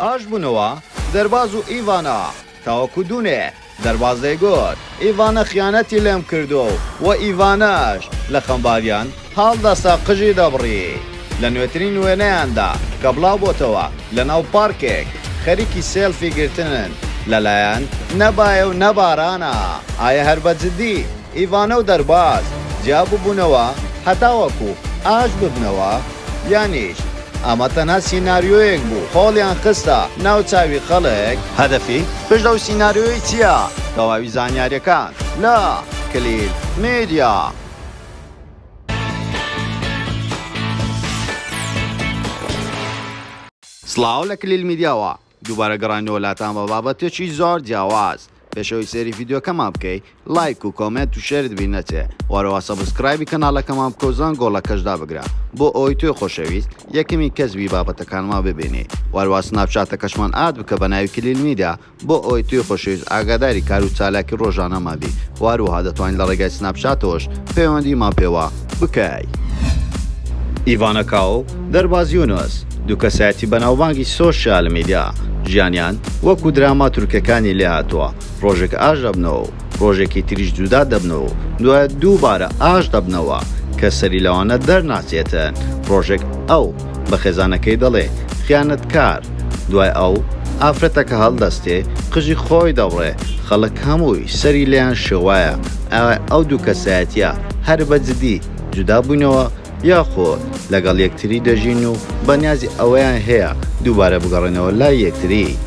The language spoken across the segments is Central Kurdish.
ئاش بوونەوە دەرباز و ئیڤانا تاوەکو دوونێ دەرباز دەیگوت ئیڤانە خیانەتی لێم کردووە و ئیڤانەش لە خەمباریان هەڵدەستا قژی دەبڕی. لە نوێترین وێنەیاندا کە بڵاوبۆتەوە لەناو پارکێک خەریکی سێڵفی گرتنن لەلایەن نە بایە و نە بارانە. ئایا هەر بە جدی ئیڤانە و دەرباز جیا ببوونەوە هەتاوەکو ئاش ببنەوە؟ یانیش ئەمە تەنها سیناریۆیەک بوو خۆڵیان خستە ناو چاوی خەڵک؟ هەدەفی پشت ئەو سیناریۆیە چیە؟ تەواوی زانیاریەکان لە کلیل میدیا. سڵاو لە کلیل میدیاوە دووبارە گەڕاینەوە لاتان بە بابەتێکی زۆر جیاواز پێش ئەوەی سەیری ڤیدیۆکەمان بکەی لایک و comment و share ت بیر نەچێ وەرەوە subscribe ی کەناڵەکەمان بکە و زەنگۆڵەکەش دابگرە بۆ ئەوەی تۆی خۆشەویست یەکەمین کەس بی بابەتەکانمان ببینی وەروا سناپچاتەکەشمان add بکە بە ناوی کلیل میدیا بۆ ئەوەی تۆی خۆشەویست ئاگاداری کار و چالاکی ڕۆژانەمان بی و هەروەها دەتوانی لە ڕێگای سناپچاتەوەش پەیوەندیمان پێوە بکەی. ئیڤانا کاو و دەرباز یونس، دوو کەسایەتی بەناوبانگی سۆشیال میدیا، ژیانیان وەکو دراما تورکەکانی لێهاتووە، ڕۆژێک ئاش دەبنەوە و ڕۆژێکی تریش جودا دەبنەوە و دوایە دووبارە ئاش دەبنەوە، کەس سەری لەوانە دەرناچێتن، ڕۆژێک ئەو بە خێزانەکەی دەڵێ خیانەتکار، دوای ئەو ئافرەتەکە هەڵدەستێ قژی خۆی دەبڕێ، خەڵک هەمووی سەری لێیان شێوایە، ئایا ئەو دوو کەسایەتیە هەر بە جدی جودا بووینەوە یاخود لەگەڵ یەکتری دەژین و بەنیازی ئەوەیان هەیە دووبارە بگەڕێنەوە لای یەکتری؟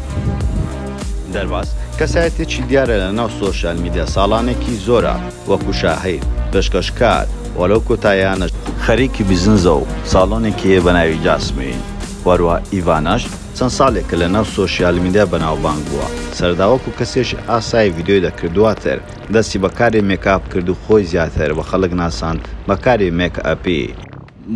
دەرباز کەسایەتیەکی دیارە لە ناو سۆشیال میدیا ساڵانێکی زۆرە وەکو شاعیر، پێشکەشکار و لەو کۆتاییانەش خەریکی بزنزە و ساڵۆنێکی هەیە بەناوی جاسمین و هەروەها ئیڤاناش چەند ساڵێکە لە ناو سۆشیال میدیا بەناوبانگ بووە سەرەتا وەکو کەسێکی ئاسایی ڤیدیۆی دەکرد دواتر دەستی بە کاری مێکئاپ کرد و خۆی زیاتر بە خەڵک ناساند بە کاری مێکئاپی.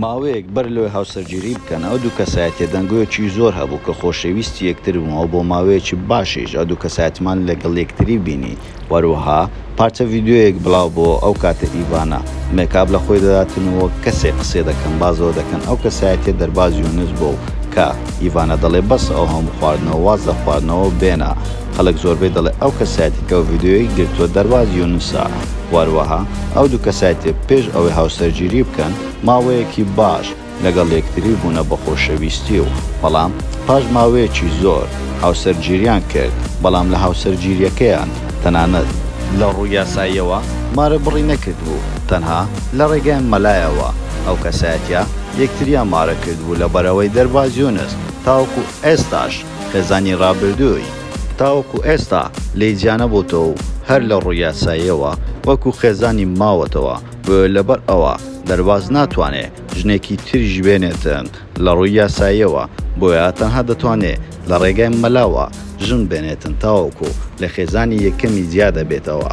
ماوەیەک بەر لەوەی هاوسەرگیری بکەن ئەو دوو کەسایەتیە دەنگۆیەکی زۆر هەبوو کە خۆشەویستی یەکتر بوون و بۆ ماوەیەکی باشیش ئەو دوو کەسایەتیمان لەگەڵ یەکتری بینی و هەروەها پارچە ڤیدیۆیەک بڵاو بۆوە ئەو کاتە ئیڤانا مێکئاپ لە خۆی دەداتن و وەک کەسێک قسەی دەکەن باس لەوە دەکەن ئەو کەسایەتیە دەرباز یونس بووە و کە ئیڤانا دەڵێ بەسە ئەو هەموو خواردنەوە واز لە خواردنەوە بێنە خەڵک زۆربەی دەڵێ ئەو کەسایەتی کە ئەو ڤیدیۆیەی گرتووە دەرباز یونسە و هەروەها ئەو دوو کەسایەتیە پێش ئەوەی هاوسەرگیری بکەن ماوەیەکی باش لەگەڵ یەکتری بوونە بە خۆشەویستی و بەڵام پاش ماوەیەکی زۆر هاوسەرگیریان کرد بەڵام لە هاوسەرگیریەکەیان تەنانەت لە ڕووی یاساییەوە مارەبڕی نەکردبوو تەنها لە ڕێگای مەلایەوە ئەو کەسایەتیە یەکتریان مارە کردبوو لەبەرئەوەی دەرباز یونس تاوەکو ئێستاش خێزانی ڕابردووی تاوەکو ئێستا لێی جیانەبۆتەوە و هەر لە ڕووی یاساییەوە وەکو خێزانی ماوەتەوە بۆیە لەبەر ئەوە دەرباز ناتوانێ ژنێکی تریش بێنێتن لە ڕووی یاساییەوە بۆیە تەنها دەتوانێ لە ڕێگای مەلاوە ژن بێنێتن تاوەکو لە خێزانی یەکەمی جیا دەبێتەوە.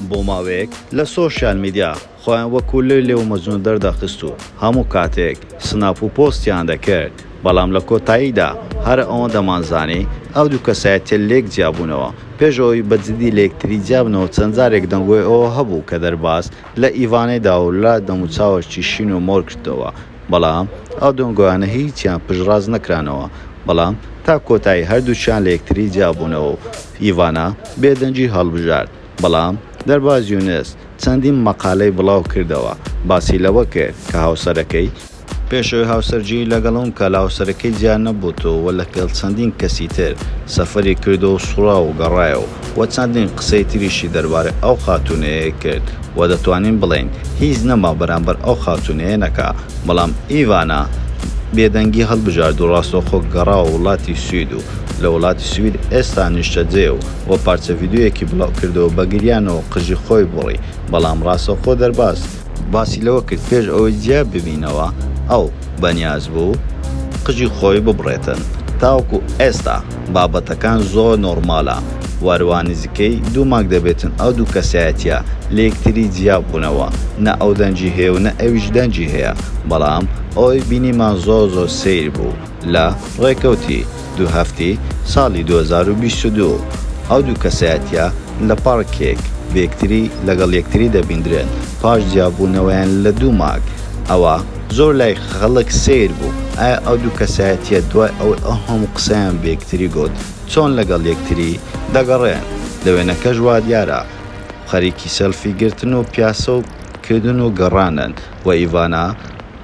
بۆ ماوەیەک لە سۆشیال میدیا خۆیان وەکو لەیلی و مەجنون دەردەخست و هەموو کاتێک سناپ و پۆستیان دەکرد، بەڵام لە کۆتاییدا هەر ئەوەندەمان زانی ئەو دوو کەسایەتیە لێک جیابوونەوە، پێش ئەوەی بە جدی لەیەکتری جیابنەوە چەند جارێک دەنگۆی ئەوە هەبوو کە دەرباز لە ئیڤانەی دا و لە دەموچاوەکی شین و مۆر کردەوە، بەڵام ئەو دەنگۆیانە هیچیان پشتڕاست نەکرانەوە، بەڵام تا کۆتایی هەردووکیان لەیەکتری جیابوونەوە و ئیڤانا بێدەنگی هەڵبژارد، بەڵام دەرباز یونس چەندین مەقالەی بڵاو کردەوە باسی لەوە کرد کە هاوسەرەکەی پێش ئەوەی هاوسەرگیری لەگەڵم بکات لە هاوسەرەکەی جیا نەبۆتەوە و لەگەڵ چەندین کەسی تر سەفەری کردەوە و سوڕا و گەڕایەوە و چەندین قسەی تریشی دەربارەی ئەو خاتوونەیە کرد و دەتوانین بڵێین هیچ نەما بەرامبەر ئەو خاتوونەیە نەکا بەڵام ئیڤانا بێدەنگی هەڵبژارد و ڕاستەوخۆ گەڕاوە وڵاتی سوید و لە وڵاتی سوید ئێستا نیشتەجێیە و و پارچە ڤیدیۆیەکی بڵاوکردەوە بە گریانەوە قژی خۆی بڕی بەڵام ڕاستەوخۆ دەرباز باسی لەوە کرد پێش ئەوەی جیا ببینەوە ئەو بەنیاز بوو قژی خۆی ببڕێتن تاوەکو ئێستا بابەتەکان زۆر نۆڕمالە وەروا نزیکەی دوو مانگ دەبێتن ئەو دوو کەسایەتیە لەیەکتری جیا بوونەوە نە ئەو دەنگی هەیە و نە ئەویش دەنگی هەیە بەڵام ئەوەی بینیمان زۆر زۆر سەیر بوو لە ڕێکەوتی دوو هەفتی ساڵی 2022 ئەو دوو کەسایەتیە لە پارکێک بەیەکتری لەگەڵ یەکتری دەبیندرێن پاش جیابوونەوەیان لە دوو مانگ ئەوە. زۆر لای خەڵک سەیر بوو ئایا ئەو دوو کەسایەتیە دوای ئەوەی ئەو هەموو قسەیان بە یەکتری گوت چۆن لەگەڵ یەکتری دەگەڕێن؟ لە وێنەکەش وادیارە خەریکی سێڵفی گرتن و پیاسە و کردن و گەڕانن و ئیڤانا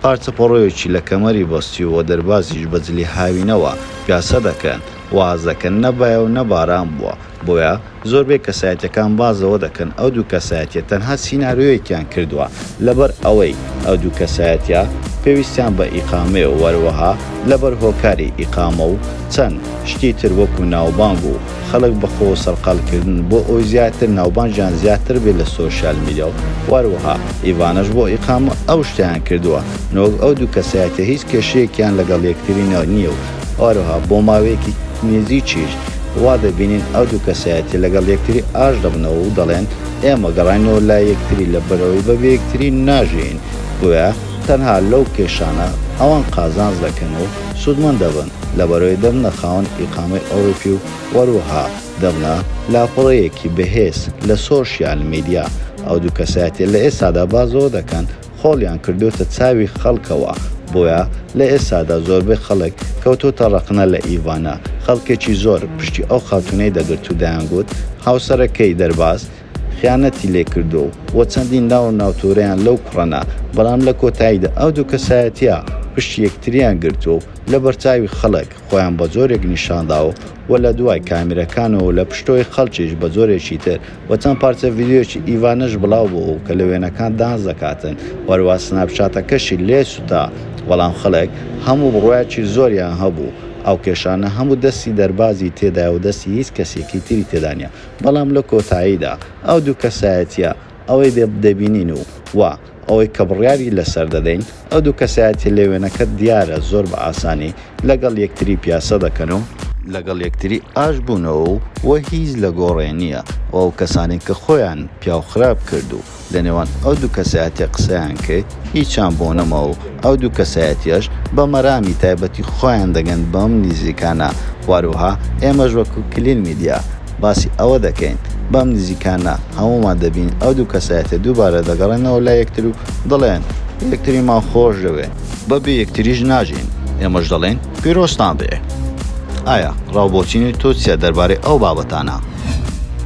پارچە پەڕۆیەکی لە کەمەری بەستیوە و دەربازیش بە جلی هاوینەوە پیاسە دەکەن و هەست دەکەن نە بایە و نە باران بووە بۆیە زۆربەی کەسایەتیەکان باس لەوە دەکەن ئەو دوو کەسایەتیە تەنها سیناریۆیەکیان کردووە لەبەر ئەوەی ئەو دوو کەسایەتیە پێویستیان بە ئیقامەیە و هەروەها لەبەر هۆکاری ئیقامە و چەند شتی تر وەکو ناوبانگ و خەڵک بە خۆوە سەرقاڵ کردن بۆ ئەوەی زیاتر ناوبانگیان زیاتر بێت لە سۆشیال میدیا و هەروەها ئیڤانەش بۆ ئیقامە ئەو شتەیان کردووە نەوەک ئەو دوو کەسایەتیە هیچ کێشەیەکیان لەگەڵ یەکتری نیە و هەروەها بۆ ماوەیەکی نزیکیش وا دەبینین ئەو دوو کەسایەتیە لەگەڵ یەکتری ئاش دەبنەوە و دەڵێن ئێمە گەڕاینەوە لای یەکتری لەبەرئەوەی بەبێ یەکتری ناژیین بۆیە تەنها لەو کێشانە ئەوان قازانج دەکەن و سوودمەند دەبن لەبەرئەوەی دەبنە خاوەن ئیقامەی ئەوروپی و وەروەها دەبنە لاپەڕەیەکی بەهێز لە سۆشیال میدیا ئەو دوو کەسایەتیە لە ئێستادا باس لەوە دەکەن خۆڵیان کردۆتە چاوی خەڵکەوە بۆیە لە ئێستادا زۆربەی خەڵک کەوتۆتە ڕەخنە لە ئیڤانا خەڵکێکی زۆر پشتی ئەو خاتونەی دەگرت و دەیانگوت هاوسەرەکەی دەرباز خیانەتی لێ کردووە و چەندین ناو و ناوتۆرەیان لەو کوڕە نا بەڵام لە کۆتاییدا ئەو دوو کەسایەتیە پشتی یەکتریان گرتووە و لەبەرچاوی خەڵک خۆیان بە جۆرێک نیشانداوە و لە دوای کامیرەکانەوە و لە پشتەوەی خەڵکیش بە جۆرێکی تر و چەند پارچە ڤیدیۆیەکی ئیڤانەش بڵاو بۆوە کە لە وێنەکان دانس دەکاتن و هەروا سناپچاتەکەشی لێ سوتا بەڵام خەڵک هەموو بڕوایەکی زۆریان هەبوو ئەو کێشانە هەموو دەستی دەربازی تێدایە و دەستی هیچ کەسێکی تری تێدا نیە بەڵام لە کۆتاییدا ئەو دوو کەسایەتیە ئەوەی دەبینین و وا ئەوەی کە بڕیاری لەسەر دەدەین ئەو دوو کەسایەتیە لە وێنەکە دیارە زۆر بە ئاسانی لەگەڵ یەکتری پیاسە دەکەن و لەگەڵ یەکتری ئاش بوونەوە و هیچ لە گۆڕێ نییە و ئەو کەسانەی کە خۆیان پیاو خراپ کرد و لە نێوان ئەو دوو کەسایەتیە قسەیان کرد هیچیان بۆ نەما و ئەو دوو کەسایەتیەش بە مەرامی تایبەتی خۆیان دەگەن بەم نزیکانە واروها ئێمەش وەکو کلیل میدیا باسی ئەوە دەکەین بەم نزیکانە هەموومان دەبینین ئەو دوو کەسایەتیە دووبارە دەگەڕێنەوە لای یەکتر و دەڵێن یەکتریمان خۆش دەوێ بەبێ یەکتریش ناژین ئێمەش دەڵێین پیرۆزتان بێ ئایا ڕاو بۆچینی تۆ چیە دەربارەی ئەو بابەتانە؟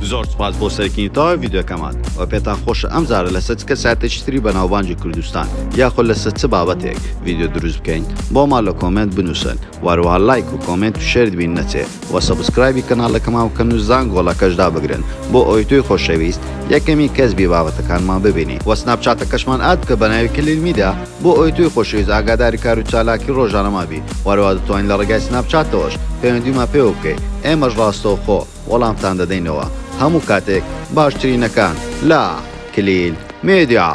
زۆر سوپاس بۆ سەرکردنی تەواوی ڤیدیۆکەمان وە پێتان خۆشە ئەم جارە لەسەر چ کەسایەتێکی تری بەناوبانگی کوردستان یاخود لەسەر چ بابەتێک ڤیدیۆ دروست بکەین بۆمان لە comment بنوسن وە هەروەها لایک و comment و share ت بیر نەچێ وە subscribe ی کەناڵەکەمان بکەن و زانگۆڵەکەش دابگرن بۆ ئەوەی تۆی خۆشەویست یەکەمین کەس بی بابەتەکانمان ببینی وە سناپچاتەکەشمان add بکە بەناوی کلیل میدیا بۆ ئەوەی تۆی خۆشەویست ئاگاداری کار و چالاکی ڕۆژانەمان بی وە هەروەها دەتوانی لە ڕێگای سناپچاتەوەش پەیوەندیمان پێوە بکەی ئێمەش ڕاستەوخۆ وەڵامتان دەدەینەوە هەموو کاتێک باشترینەکان لە کلیل میدیا.